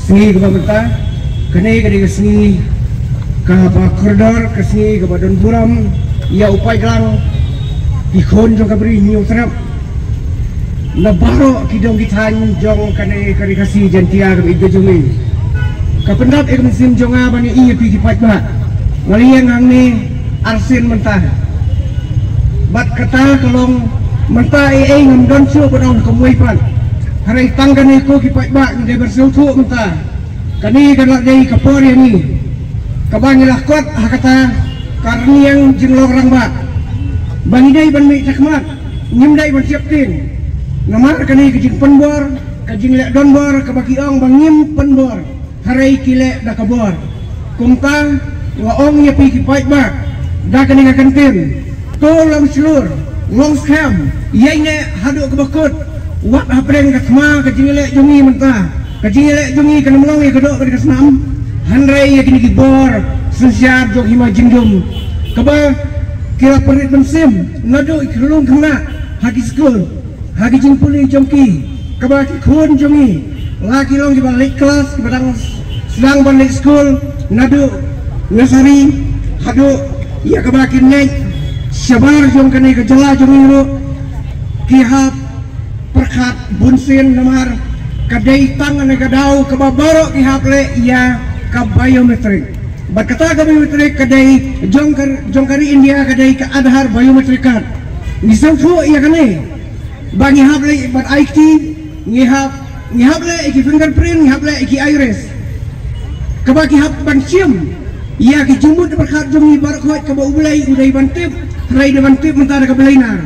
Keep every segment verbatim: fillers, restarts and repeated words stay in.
Sngi kaba mynta, kane ka dei ka sngi kaba kordor, ka sngi kaba don burom ïa u paidlang, ki khun jong ka Bri Hynñiewtrep, na baroh ki dong ki thaiñ jong kane ka Ri Khasi Jaiñtia kaba ïeit ka jong ngi. Ka pyndap ïa ka mynsiem jong nga ban ïa phi ki paidbah. Nga la ïeng hangne arsien mynta. Bad kata ka long mynta, ei ei ngam don shuh ban ong kumwei pat. Hynrei tang kane ko ki paidbah ngi dei ban sngewthuh mynta. Kane ka la dei ka por ïa ngi kaba ngi la kot ha kata ka rynïeng jinglong rangbah, ba ngi dei ban mih shakhmat, ngim dei ban sheptieng. Namar kane ka jingpynbor, ka jingleh donbor kaba ki ong ba ngim pynbor, hynrei ki leh da ka bor. Kumta nga ong ïa phi ki paidbah da kane ka kyntien, to long shlur, long skhem, ïaineh haduh kaba kut. Wat hapdeng ka thma ka jingïaleh jong ngi mynta, ka jingïaleh jong ngi kan ym long ïa ka doh bad ka snam, hynrei ïa kine ki bor synshar jong hima jingjum, kaba ki la pynrit mynsiem naduh ki khyllung khynnah ha ki skul, ha ki jingpule jong ki, kaba ki khun jong ngi la ki long kiba leit klas, kiba dang sdang ban leit skul, naduh nursery haduh ïa kaba kin leit shabar jong kane ka jylla jong ngi ruh, ki hap pyrkhat bunsien. Namar ka dei tang kane ka daw kaba baroh ki hap leh ïa ka biometric. Bad kata ka biometric ka dei jong ka, jong ka ri India ka dei ka Aadhaar biometric card. Ngi sngewthuh ïa kane ba ngi hap leh bad eye, ngi hap, ngi hap leh ïa ki fingerprint, ngi hap leh ïa ki iris, kaba ki hap ban shim ïa ki jingmut pyrkhat jong ngi baroh khoit, kaba U Blei u dei ban tip, hynrei dei ban tip mynta da ka Blei Nar.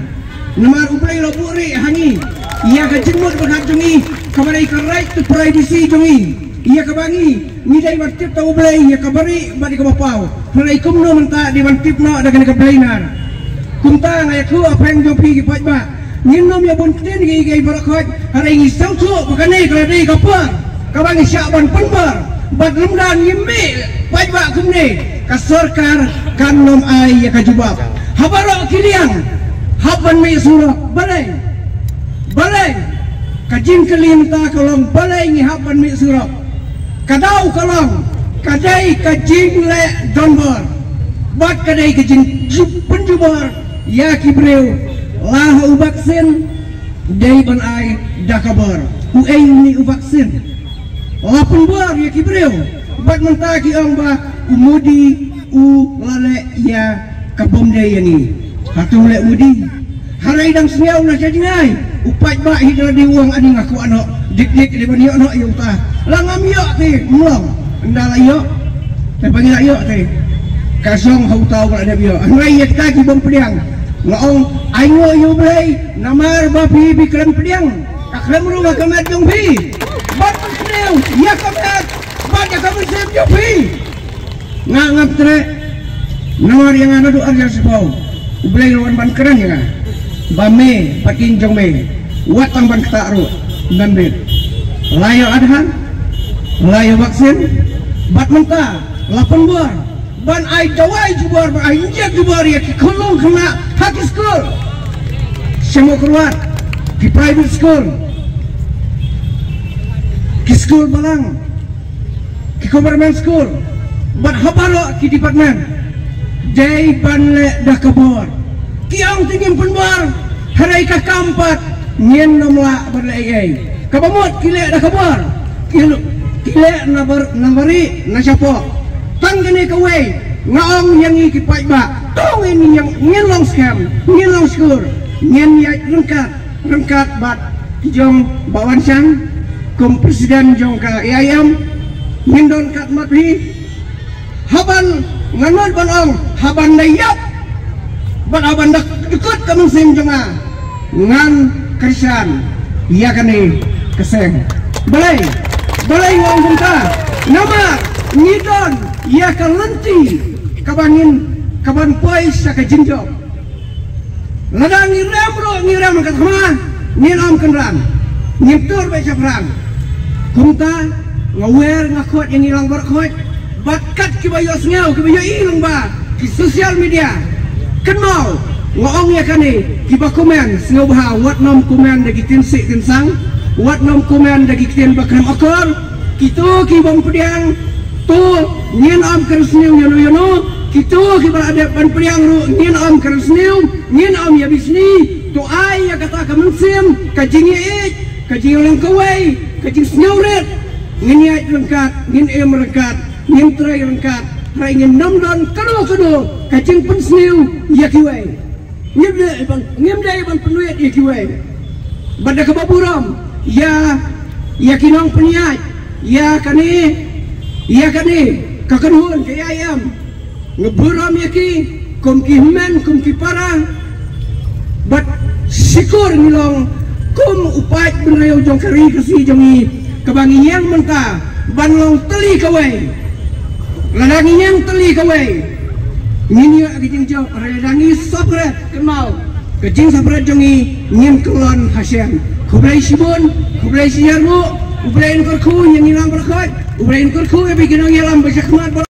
Namar U Blei u la buhrieh ha ngi ïa ka jingmut pyrkhat jong ngi, kaba dei ka right to privacy jong ngi, ïa kaba ngi, ngi dei ban tip da U Blei ïa kaba rieh bad ïa kaba paw. Hynrei kumno mynta dei ban tip noh da kane ka Blei Nar? Kumta nga ïathuh hapdeng jong phi ki paidbah, ngin ym ïa bun ktien kiei kiei baroh khoit, hynrei ngi sngewthuh ba kane ka la dei ka por kaba ngi shah ban pynbor. Bad lymda ngim mih paidbah kumne, ka sorkar kan ym ai ïa ka jubab. Ha baroh ki liang hap ban mih surok. Balei? Balei? Ka jingkylli mynta ka long balei ngi hap ban mih surok. Ka daw ka long, ka dei ka jingleh donbor bad ka dei ka jingpynjubor ïa ki briew. La ha u vaccine dei ban ai da ka bor. Uei une u vaccine? La pynbor ïa ki briew bad mynta ki ong ba u Modi u la leh ïa ka bym dei ïa ngi. Hato u leh u Modi? Hynrei dang sngew na sha jngai u paidbah hi da la dei u ong, ani nga kwah noh, dik dik dei ban ïoh noh ïa uta. La ngam ïoh te, ym long. Ynda la ïoh, te ba ngi la ïoh te, ka shong ha uta uba la dep ïoh. Hynrei ïa kita ki bym pdiang, nga ong ainguh ïa U Blei namar ba phi, phi khlem pdiang, ka khlem rung ha ka met jong phi. Bad phi sniew ïa ka met bad ïa ka mynsiem jong phi. Nga ngam treh, namar ïa nga naduh ar hajar shiphew U Blei u la wan ban kren ïa nga ba me bad ki jong me wat tang ban ktah ruh, ym bit. La ïoh Aadhaar, la ïoh vaccine, bad mynta la pynbor ban ai dawai jubor, ban ai injek jubor ïa ki khyllung khynnah ha ki skul. Sha Mawkyrwat, ki private school, ki skul balang, ki government school, bad ha baroh ki department, dei ban leh da ka bor. Ki ong te ngin pynbor, hynrei ka kam pat ngin ym lah ban leh ei ei. Kaba mut ki leh da ka bor, ki, ki leh na bar, na bari, na shapoh. Tang kane kawei nga ong ïa ngi ki paidbah, to ngin, ngin long skhem, ngin long skur, ngin ïaid ryngkat ryngkat bad ki jong Bah Wanshang kum president jong ka A I M. Ngin don katmat hi. Haban, ngan nud ban ong, haban da ïap bad haban da dkut ka mynsiem jong nga, ngan kyrshan ïa kane ka seng. Balei? Balei nga ong kumta? Namar ngi don ïa ka lynti kaba ngin, kaban poi sha ka jingjop. Lada ngi rem ruh ngi rem ka thma, ngin ym kynran, ngin tur beit shaphrang. Kumta nga wer nga khot ïa ngi lang baroh khoit bad kat kiba ïohsngew, kiba ïohi lyngba ki social media. Kynmaw, nga ong ïa kane, kiba comment sngewbha wat nym comment da ki ktien sih ktien sang, wat nym comment da ki ktien ba khlem akor. Kito ki bym pdiang, to ngin ym kren sniew ïano ïano. Kito kiba la dep ban pdiang ruh ngin ym kren sniew, ngin ym ïa bishni. To ai ïa kata ka mynsiem, ka jingïeit, ka jinglong kawei, ka jingsngewrit. Ngin ïaid ryngkat, ngin im ryngkat, ngin trei ryngkat. Hynrei ngin ym don kano kano ka jingpynsniew ïa kiwei. Ngim dei ban, ngim dei ban pynwit ïa kiwei. Bad da kaba burom ïa, ïa ki nongpynïaid, ïa kane, ïa kane ka kynhun ka I I M. Nga burom ïa ki kum ki hynmen, kum ki para. Bad shukor ngi long kum u paid bynriew jong ka ri Khasi jong ngi, kaba ngi ïeng mynta ban long tylli kawei. Lada ngi ïeng tylli kawei, ngin ïoh ka jingjop. Hynrei lada ngi separate, kynmaw, ka jingseparate jong ngi, ngin kyllon hashem. Khublei shibun, khublei shihajar nguh. U Blei un kyrkhu ïa ngi lang baroh khoit. U Blei un kyrkhu ïa phi ki nongïalam ba shakhmat.